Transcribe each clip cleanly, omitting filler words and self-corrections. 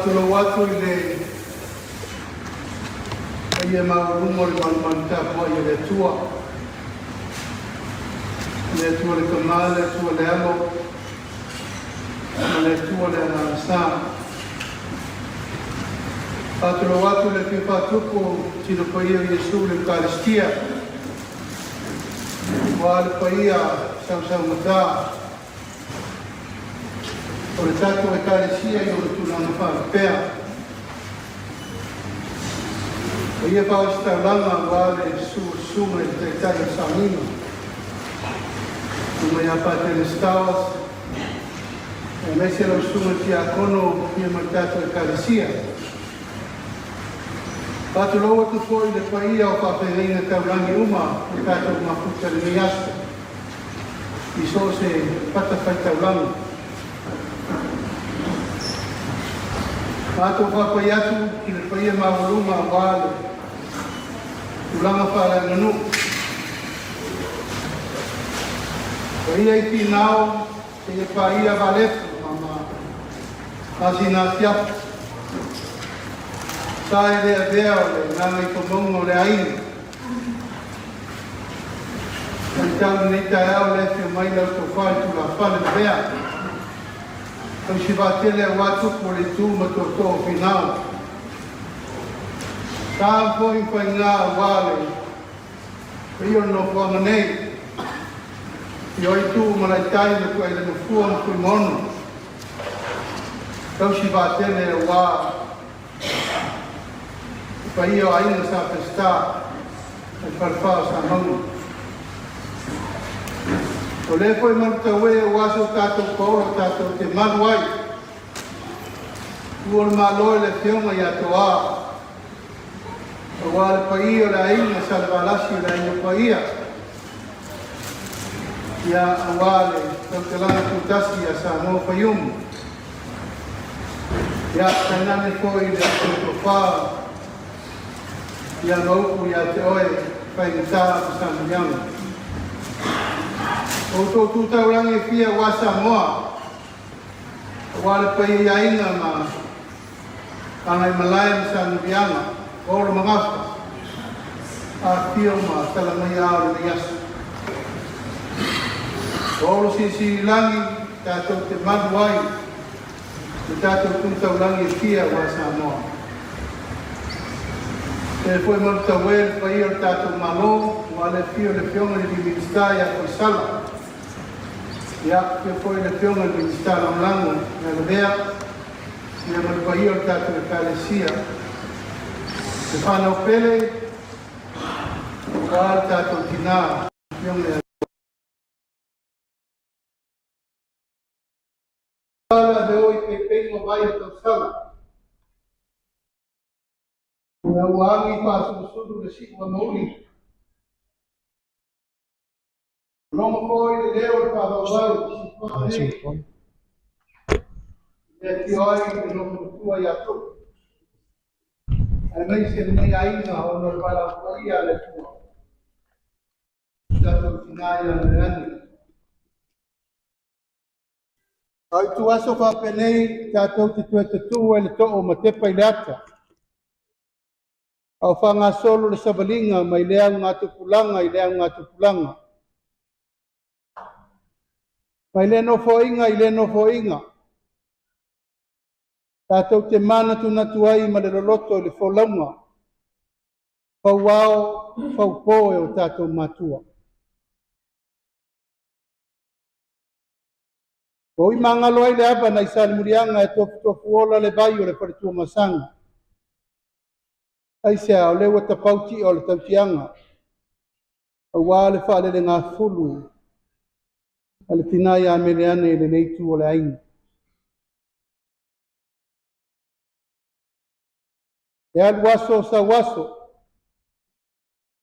Faatulou atu i le paia maualuga o le malumalu tapuai a le Atua, le Atua le Tama, le Atua le Alo, ma le Atua le Agaga Sa. Faatulou atu i le Afio Faatupu o Tino Paia o Iesu i le Ekalesia, aua le paia sausaugata o le tatou Ekalesia i ona tulaga faalupea. Paia faaositaulaga aua le susu o Susuga i le Taitai o le Sauniga, Susuga ia Patele Stowers, aemaise lau Susuga i le Tiakono ia ma le tatou Ekalesia. Faatulou atu foi i le paia o faafeagaiga taulagi uma o tatou mafuta i lenei aso i so o se fatafaitaulaga. Matou faapai atu i le paia maualuga aua le tulaga faaleaganuu. Paia i Finao seia paia Valefu ma Masina Afiafi. Sa e le avea o le gagaifomauga o le aiga. Matau lenei taeao le afio mai lau tofa i tulafale lavea. Tausi vaatele aua tupu o le itu ma tootoo o Finao. Sa foi faiga aua le paia o le nofoaga nei. I o itu malaitai ma tuaile mafua ma Fuimaono. Tausi vaatele aua Le paia o aiga Sa Peseta ma le falefa o Samauga. O lea foi malu e aua so tatou paolo tatou te malu ai. Tu o le Malo i le Afioga ia Toa, aua le paia o le aiga Salevalasi o le aiga paia, ia aua le tautalaga tutasi ia Samoa Faiumu. Ia tainane foi le tofa ia ma upu ia te oe faigata ma Samuliaga. O outou tu taulagi e fia aua Samoa, aua le paia i aiga ma Gagaemalae ma Samuliaga, Olo ma Gafa, afifio ma tala mai ao lenei aso. Olo silisili lagi tatou te malu ai le tatou tu taulagi e fia aua Samoa. E foi malu e le paia o le tatou Malo, aua le afio o le Afioga i le Minisita ia Foisala, ia afio foi le Afioga i le Minisita Lagolago ia Lavea, ia ma le paia o le tatou Ekalesia. Le whanau pele, aua le tatou tina, Afioga ia Ala le oi peipei ma vai o tausala. Ina ua agi faasulusulu le siu a mauli. Logo foi le leo o le faavauvau i Siufoa nei. Le afio ai le nofo matua ia Tupu. Aemaise lenei aiga ona o le valaau paia a le Atua. Tatou tina ia Mereani. A o ituaso faapenei tatou te toe tatū ai le too ma tepa i le ata. A o faagasolo le savaliga mai lea augatupulaga i lea augatupulaga. Mai lea nofoaiga i lea nofoaiga. Tatou te manatunatu ai ma le loloto i le folauga. Fauao, faupo e o tatou matua. Ua ui magalo ai le ava nai Salemuliaga e tofutofu ola le vai o le faletuamasaga. Aisea o lea ua tapau ti'a o le tautiaga, aua le faalelegafulu a le tina ia Meleane i lenei itu o le aiga. E alu aso sau aso,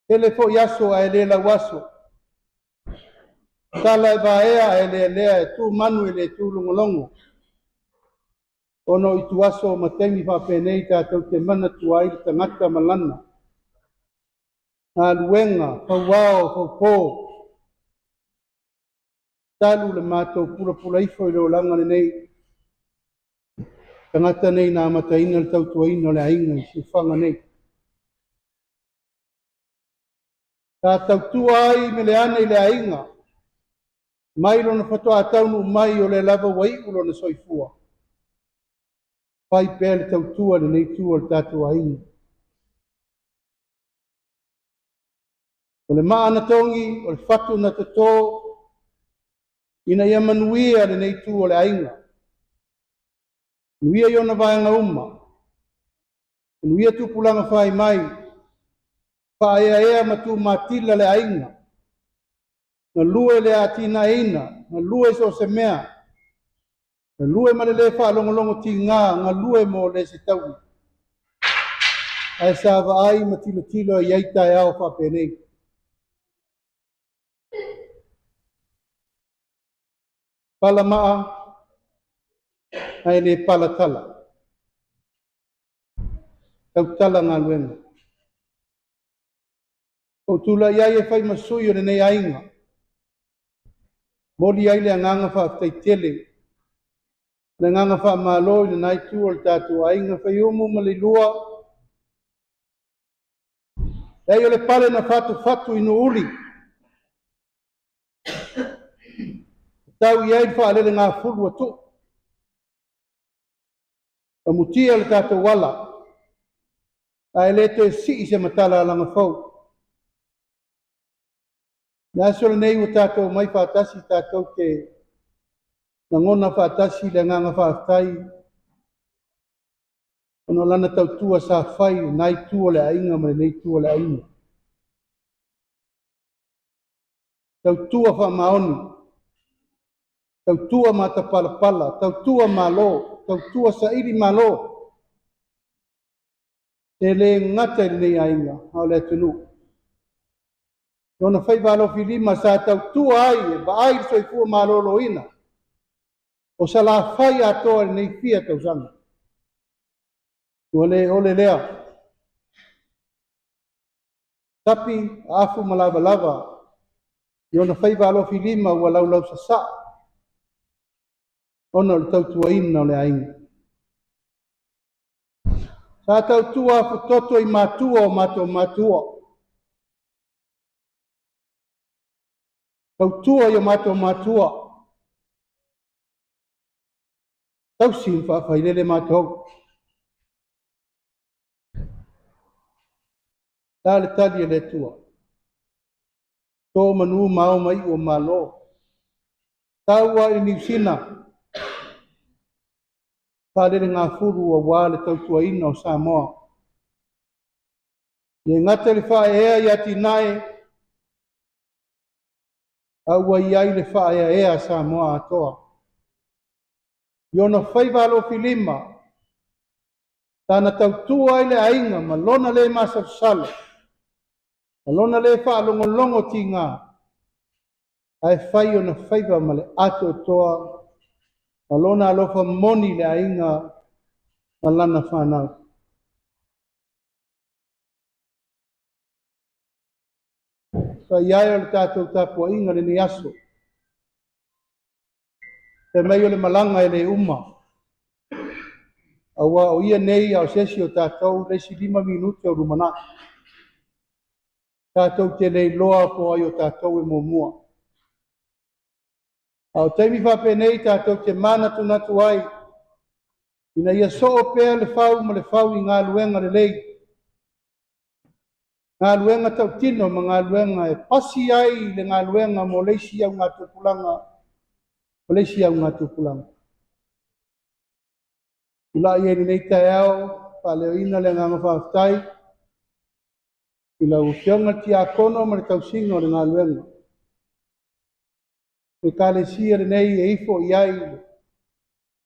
tele foi aso ae le lau aso. Tala e vaea ae lealea e tu manu e le tu logologo. Ona o ituaso ma taimi faapenei tatou te manatua ai le tagata ma lana galuega fauao faupo. Talu le matou pulapula ifo i le olaga lenei. Tagata nei na amataina le tautuaina o le aiga i siufaga nei. Sa tautua ai Meleane i le aiga, mai lona faatoa taunuu mai o lea lava ua iu lona soifua. Fai pea le tautua i lenei itu o le tatou aiga. O le maa na togi, o le fatu na toto, ina ia manuia lenei itu o le aiga. Manuia i ona vaega uma, manuia tupulaga fai mai, faaeaea ma tumatila le aiga, galue le atinaeina, galue so o se mea, galue ma le lē faalogologo tiga, galue mo le se taui. Ae sa vaai ma tilotilo i ai taeao faapenei. Pala maa, ae le pala tala. Tautala galuega. Ou tulai ai e fai ma sui o lenei aiga. Momoli ai le agaga faafetai tele, le agaga faamalo i lena itu o le tatou aiga, Faiumu ma Leilua. Leai o le pale na fatufatu i Nuuuli. Tau i ai le faalelegafulu a Tuu. Famutia le tatou ala, ae le toe sii se matala alagafou. Le aso lenei ua tatou mai faatasi tatou te lagona faatasi le agaga faafetai ona o lana tautua sa fai i lena itu o le aiga ma lenei itu o le aiga. Tautua faamaoni, tautua matapalapala, tautua malo, tautua saili malo. E le gata i lenei aiga, a o le atunuu. Lona faiva alofilima sa tautua ai e vaai le soifua maloloina o Salafai atoa i lenei fia tausaga. Ua le ole lea. Tapi, afu ma lavalava i ona faiva alofilima ua laulausasaa ona o le tautuaina o le aiga. Sa tautua afutoto i matua o matou matua. Tautua i o matou matua. Tausi ma faafailele matou. La le tali e le Atua. To manu ma ao mai o malo. Tau ai Niu Sina. Faalelegafulu auā le tautuaina o Samoa. Le gata i le faaeaea i atinae, a ua i ai le faaeaea a Samoa atoa. I ona faiva alofilima, sana tautua ai le aiga ma lona le masalosalo, ma lona le faalogologo tiga, ae fai ona faiva ma le atoatoa ma lona alofa moni i le aiga ma lana fanau. Fai ai o le tatou tapuaiga lenei aso. Fai mai o le malaga e le uma. Aua o ia nei a o se isi o tatou le isi 5 minute o lumanai. Tatou te le iloa po ai o tatou e muamua. A o taimi faapenei tatou te manatunatu ai ina ia soo pea le fau ma le fau i galuega lelei. Galuega tautino ma galuega e pasi ai le galuega mo le isi augatupulaga, mo le isi augatupulaga. Tulai ai lenei taeao, faaleoina le agaga faafetai i lau Afioga i le Tiakono ma le tausiga o le galuega. Ekalesia lenei e ifo i ai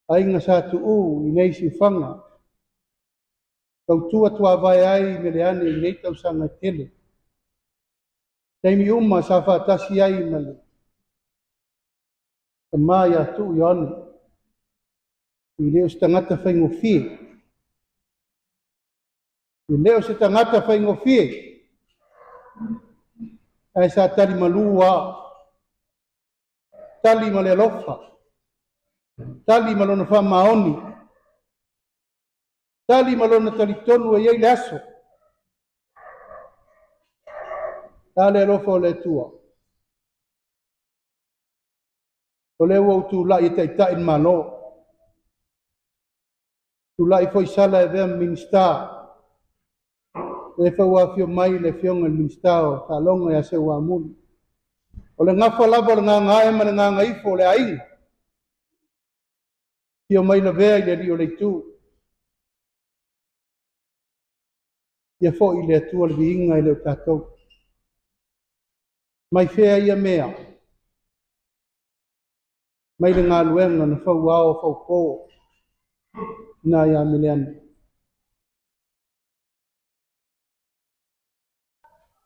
aiga sa tuuu i nei siufaga. Tautua tuavae ai Meleane i nei tausaga e tele. Taimi uma sa faatasi ai ma le tama ia Tuu Ioane. I le o se tagata faigofie. I le o se tagata faigofie. Ae sa tali malu a. Tali ma le alofa. Tali ma lona faamaoni. Tali ma lona talitonu e i ai le aso. A le alofa o le Atua. O lea ua ou tulai e taitai le Malo. Tulai foi Sala e avea ma Minisita. Lea foi ua afio mai le Afioga i le Minisita o Taaloga ia Seuamuli. O le gafa lava o le Gagae ma le Gagaifo o le aiga. Afio mai Lavea i le alii o le itu. Ia foi i le Atua le viiga e le o tatou. Mai fea ia mea? Mai le galuega na fau ao fau po i ina ia Meleano.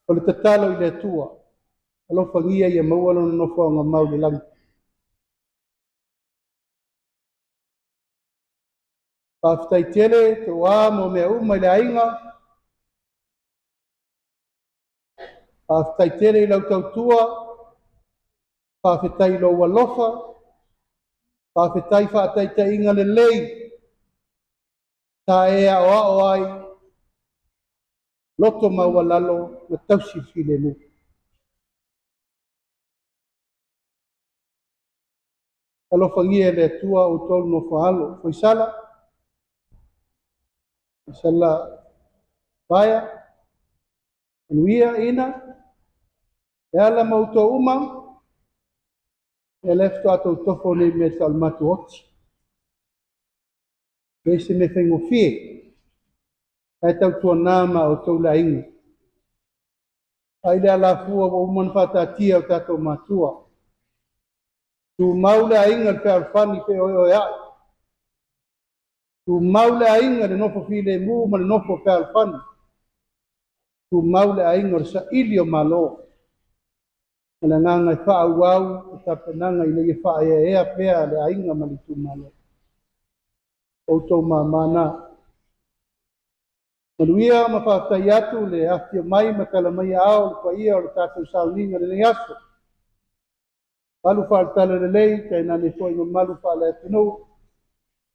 O le tatalo i le Atua, alofagia ia maua lona nofoaga mau i le lagi. Faafetai tele toa mo mea uma i le aiga. Faafetai tele i lau tautua. Faafetai i lou alofa. Faafetai faataitaiga lelei. Sa e aoao ai loto maualalo ma tausi le filemu. Alofagia e le Atua outou nofo a alo. Foisala, Foisala Vaea, Manuia Ina, e ala ma outou uma, e le faatoa tou tofo nei mea tau le matou oti. E se mea faigofie, ae tautuana ma outou le aiga. Ai le alafua ua uma ona faataatia o tatou matua. Tumau le aiga le fealofani feoeoeai. Tumau le aiga le nofo filemu ma le nofo fealofani. Tumau le aiga o le saili o Malo. Ma le agaga e faaauau le tapenaga ina ia faaeaea pea le aiga ma le itumalo. Outou mamā na. Manuia ma faafetai atu le afifio mai ma tala mai ao le paia o le tatou sauniga i lenei aso. Malu faale-Tala Lelei, tainane foi mamalu faale-atunuu.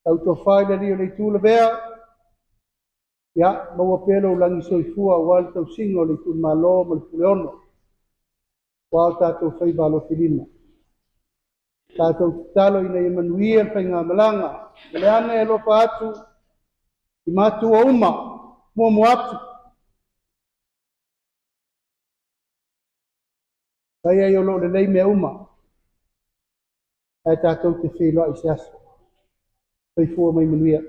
Lau tofa i le alii o le itu Lavea, ia maua pea lou lagi soifua aua le tausiga o le itumalo ma le Puleono, aua o tatou faiva alofilima. Tatou tatalo ina ia manuia le faigamalaga. O le ana e alofa atu i matua uma, muamua atu. Fai ai o loo lelei mea uma, ae tatou te feiloai i se aso. Soifua ma ia manuia.